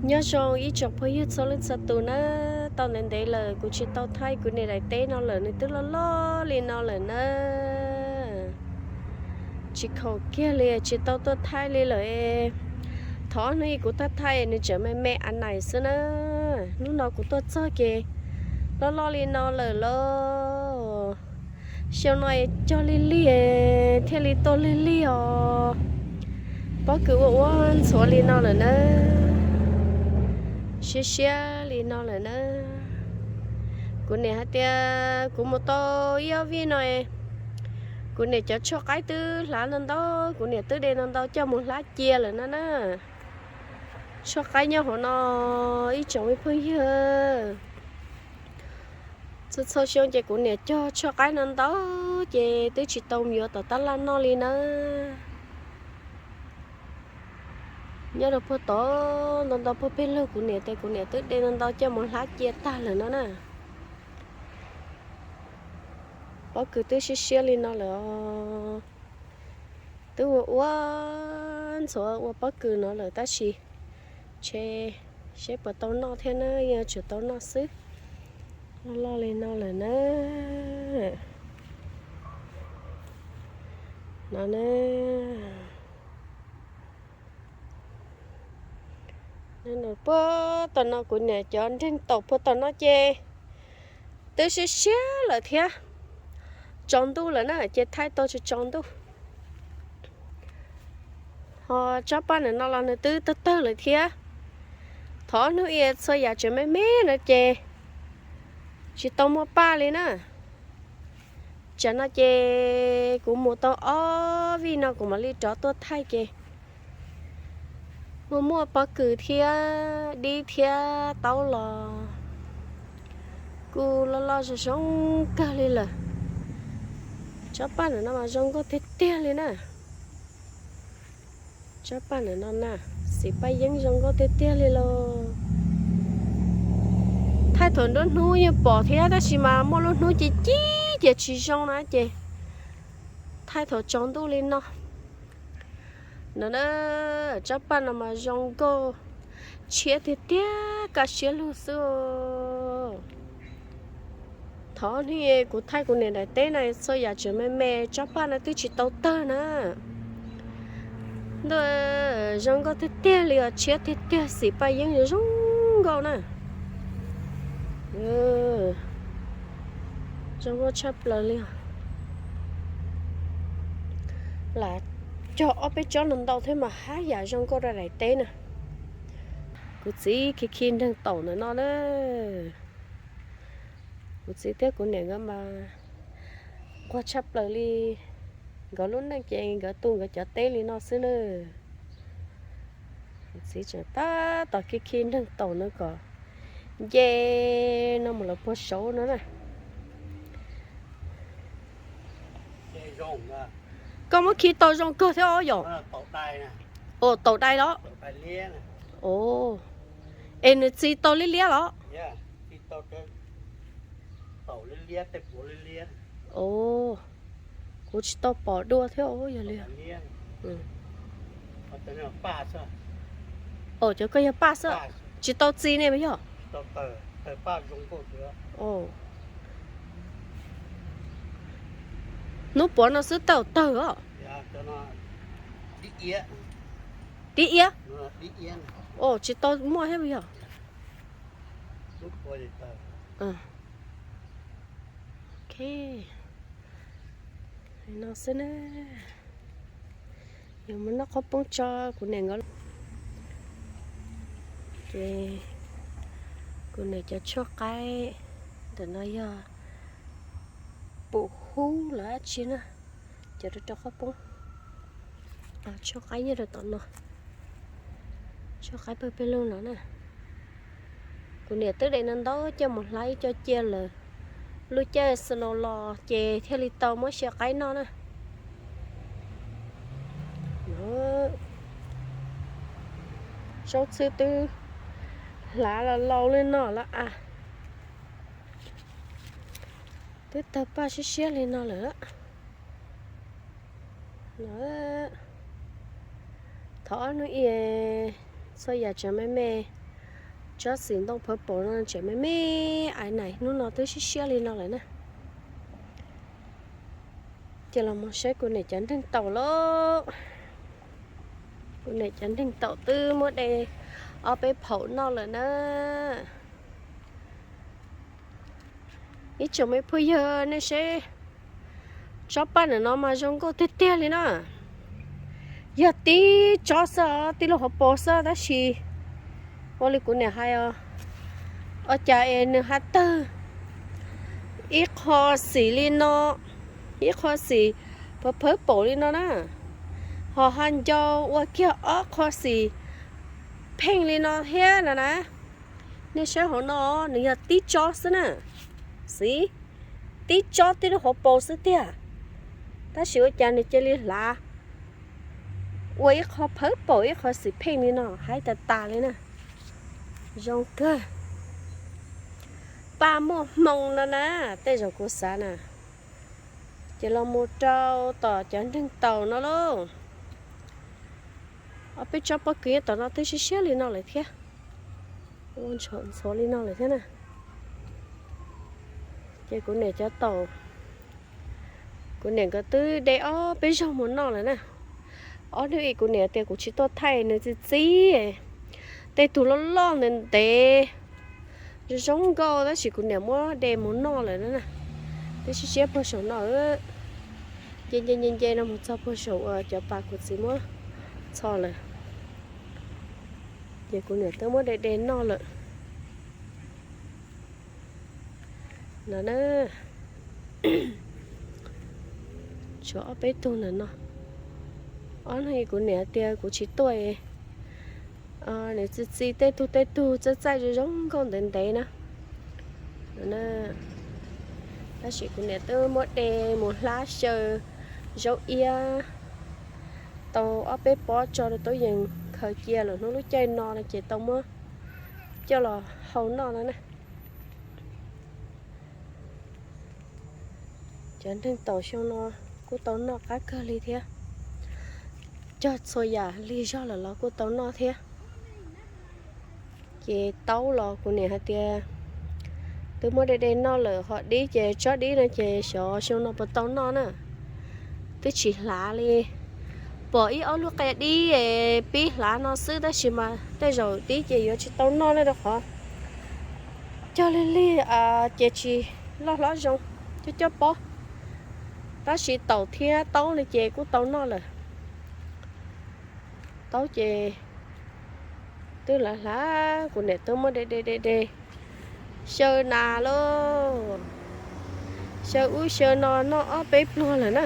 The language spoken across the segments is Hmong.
Nyob zoo ib tsoom phooj ywg txhua leej txhua tus na, tau ntev ntev lawm kuv tsis tau thaij kuv niam daim teb no lawm, nws twb loj loj li no lawm na. Tsis khoom kiag li, tsis tau tuaj thaij li lawm. Thov hnub ib kuv tuaj thaij nws tseem me me a nais xwb na. Hnub no kuv tuaj txog ces loj loj li no lawm lauj. Xyoo no cog lig lig thiaj li tuaj lig lig os. Pob kws ua ua ntxhuav li no lawm na, siab siab li no lawm na. Kuv niam hais tias kuv mus tau ib ob vij no, kuv niam cov tshuaj qaib twb hlav ntau ntau, kuv niam twb de ntau ntau coj mus hlab cia lawm no na. Tshuaj qaib nyob hauv no ib tsoom me phooj ywg. Txhua txhua xyoo ces kuv niam cog tshuaj qaib no ntau ces twb tsis tau mus yuav tom tab laj noj li na. Nyob rau puag tod ntau ntau puag pem lug kuv niam tes kuv niam twb de ntau ntau coj mus hlab cia tag lawm no na. Pob kws twb siab siab li no lawm os. Twb ua ua ntxhuav ua pob kws no lawm tab sis ntshe seb puas tau noj thiab na, yeej tseem tau noj xwb. Loj loj li no lawm na. No na. Puag tom no kuv niam cov nreeg taum puag tom no ces twb siab siab lawm thiab. Tsaus ntuj lawm na ces thaij tau tsaus tsaus ntuj. Ho tsob paj ntawm no los nws twb tawg tawg lawm thiab. Thov hnub ib txhua yam tseem me me no ces tsis tau muaj paj li na. Tsam no ces kuv mus tau ob vij no kuv mam li rov tuaj thaij ces muaj muaj pob kws thiab dib thiab taub los kuj loj loj zoo zoo kawg li lawm. Tsob paj ntawm no mas zoo nkauj tiag tiag li na. Tsob paj ntawm no na, xim paj yeeb zoo nkauj tiag tiag li lauj. Thaij thaum nruab hnub yeej pom thiab tab sis mas muaj lub hnub ci ci ces tsis zoo na ces thaij thaum tsaus ntuj li no. No na, tsob paj no mas zoo nkauj tshiab tiag tiag kaj siab lug xwb. Thov hnub kuv thaij kuv niam daim teb no txhua yam tseem me me, tsob paj no twb tsis tau tawg na. Ntuj, zoo nkauj tiag tiag li os, tshiab tiag tiag, xim paj yeeb zoo zoo nkauj na. Zoo nkauj tshaj plaws li os. Lam cog ob peb tsob no ntau thiab mas haj yam zoo nkauj rau daim teb na. Kuv txiv khi khi nreeg taum ntawm no na. Kuv txiv thiab kuv niam nkawd mas nquag tshaj plaws li. Nkawd lub neej ces nkawd tu nkawd cov teb li no xwb na. Kuv txiv tseem tab tom khi khi nreeg taum no kom nce no mus lawm puag saud no na. Koj muab khi tau zoo kawg thiab os yom? Os, taum dai los? Os, es nws txi tau liab liab los? Os, kuv tsis tau pom dua thiab os, yog li. Os, cov koj yog paj xwb, tsis tau txi ne yog? Hnub puav no xwb tawg tawg os. Dib iab. Os, tsis tau muaj thiab yog? Ok, no xwb na. Yuav mus noj qhaub poob tso kuv niam nkawd. Ces kuv niam cov tshuaj qaib ntawm no yog pum hub los dab tsi na, cov rau rau qhaub poob. Tshuaj qaib nyob rau tom no, tshuaj qaib pawg peb lug no na. Kuv niam twb de no ntau coj mus hlab ib co cia lawm, lub caij snow los ces thiaj li tau muab xyaw qaib noj na. Zaub txhwb twb hlav los lau li no lawm as. Twb tawg paj siab siab li no lawm. Thov ob hnub ib txhua yam tseem me me, Tsob xim ntoo purple no tseem me me, ais nais hnub no twb siab siab li no lawm na. Ces los mus saib kuv niam cov nreeg taum lauj. Kuv niam cov nreeg taum twb muab de ob peb phaum noj lawm na. Ib tsoom me phooj ywg, nej saib, tsob paj ntawm no mas zoo nkauj tiag tiag li na. Yog tib tsob xwb, tib lub hauv paus xwb tab sis ua li kuv niam hais os, ua cas es nws ho tawg ib qho xim li no, ib qho xim purple li no na, ho ho ncau ua kiag ob qho xim pink li no thiab no na. Nej saib hauv no, nws yog tib tsob xwb na. Xij, tib tsob tib lub hauv paus xwb tiag, tab sis ua cas nws cia li hlav ua ib qho purple ib qho xim pink li no, haib tas tas li na. Zoo kawg. Paj muaj hmoo no na, tej zaum kuv xav na. Ces los mus rau tom cov nreeg taum no lauj. Ob peb tsob pob kws nyob tom no twb siab siab li no lawm thiab. Ntxhov li no lawm thiab na. Ces kuv niam cov taum, kuv niam nkawd twb de ob peb zaug mus noj lawm na. Ob hnub ib kuv niam tias kuv tsis tuaj thaij nws txi txiv, tej tug loj loj ntev ntev, zoo zoo nkauj tab sis kuv niam muab de mus noj lawm na. Twb siab siab puag saum no, nce nce nce nce no mus txog puag saum uas cov pas kuv txiv muab txho lawm. Ces kuv niam twb muab de de noj lawm no na. Tshuav ob peb tug ntawm no. Ob hnub kuv niam tias kuv tsis tuaj, nws txi txi tej tug tej tug txaij txaij zoo zoo nkauj ntev ntev na. Tab sis kuv niam twb muab de mus hlab xyaw zaub iab tau ob peb pob tso rau tub yees khaws cia lawm hnub lub caij no no ces tau muab coj los hau noj no na. Cov nreeg taum xyoo no kuj tau noj qab kawg li thiab. Cog txhua yam lig zog lawm los kuj tau noj thiab. Ces taub los kuv niam hais tias twb muab de de noj lawm, ho dib ces tsob dib no ces xyov xyoo no puas tau noj na. Twb tsis hlav li, pom ib ob lub qe dib pib hlav no xwb tab sis mas tej zaum dib ces yuav tsis tau noj na rau qhov cog lig lig ces tsis loj hlob zoo, coj coj pob. Tab sis taum thiab taub no ces kuj tau noj lawm. Taub ces twb hlav hlav, kuv niam twb muab de de de de xyaw nas lauj, xyaw ub xyaw no noj ob peb pluag lawm na.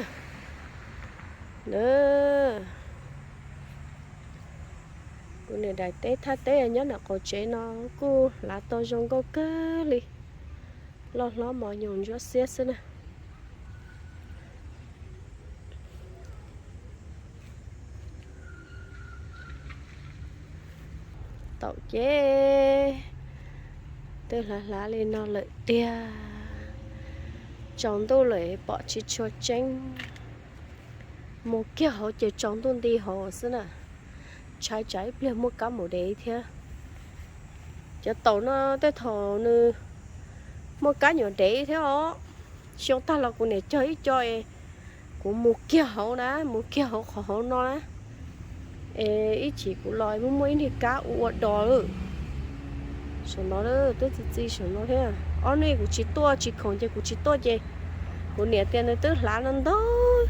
Kuv niam daim teb thaj teb nyob ntawm qaum tsev no kuj hlav tau zoo nkauj kawg li, loj hlob mos nyoos ntsuab xiab xwb na. Taum ces twb hlav hlav li no lawm tiag, tsaus ntuj lawm pom tsis tshua tseeb. Mus kiag hauv ces tsaus ntuj nti hauv xwb na, ntshai tsam ib pliag muaj kab mus dev thiab. Cov taum no tej thaum nws muaj kab nyuam dev thiab os. Xyoo tag los kuv niam cog ib co, kuv mus kiag hauv na, mus kiag hauv qhov hauv no na, es ib chim kuv los muaj muaj ib niag kab ua ua do lawm. Saum no twb txi txi saum no thiab. Ob hnub kuv tsis tuaj tsis khoom ces kuv tsis tuaj ces kuv niam tias nws twb hlav no ntau,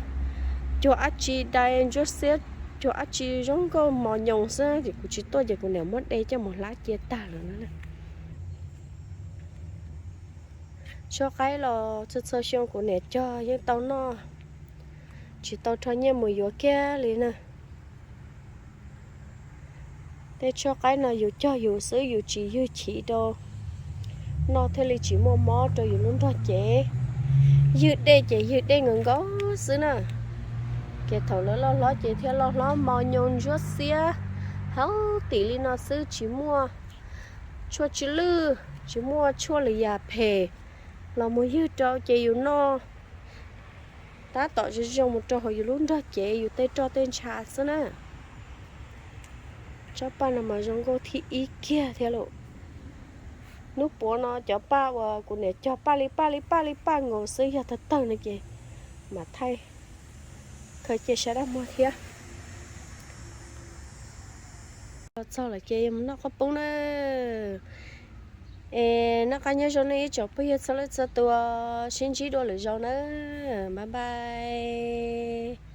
cuag dab tsi dai ntsuab xiab, cuag dab tsi zoo nkauj mos nyoos xwb ces kuv tsis tuaj ces kuv niam muab de coj mus hlab cia tag lawm na. Tshuab qaib los txhua txhua xyoo kuv niam cog yeej tau noj, tsis tau rho nyiaj mus yuav kiag li na. Tej tshuab qaib no yus cog yus xwb, yus tsis ywg chiv rau noj thiaj li tsis muaj mob rau yus lub nrog cev. Ywg dej ces ywg dej nkaus nkaus xwb na. Ces thaum lawv loj hlob ces thiaj loj hlob mos nyoos ntsuab xiab healthy li no xwb, tsis muaj tshuaj tsw lwj, tsis muaj tshuaj lwm yam phem los mus ywg rau ces yus noj tab tom zoo zoo mus rau hauv yus lub nrog cev, yus tej roj tej ntsha xwb na. Tsob paj no mas zoo nkauj thib ib kiag thiab lauj. Hnub puav no cov paj uas kuv niam cog paj li paj li paj li paj nkaus xwb yog tawg tawg no ces mam thaij khaws cia sab dab muag thiab. Los txog lawm ces yog mus noj qhaub poob na. Es noj qab nyob zoo nej ib tsoom phooj ywg txhua leej txhua tus, sib ntsib dua lwm zaus na. Bye bye.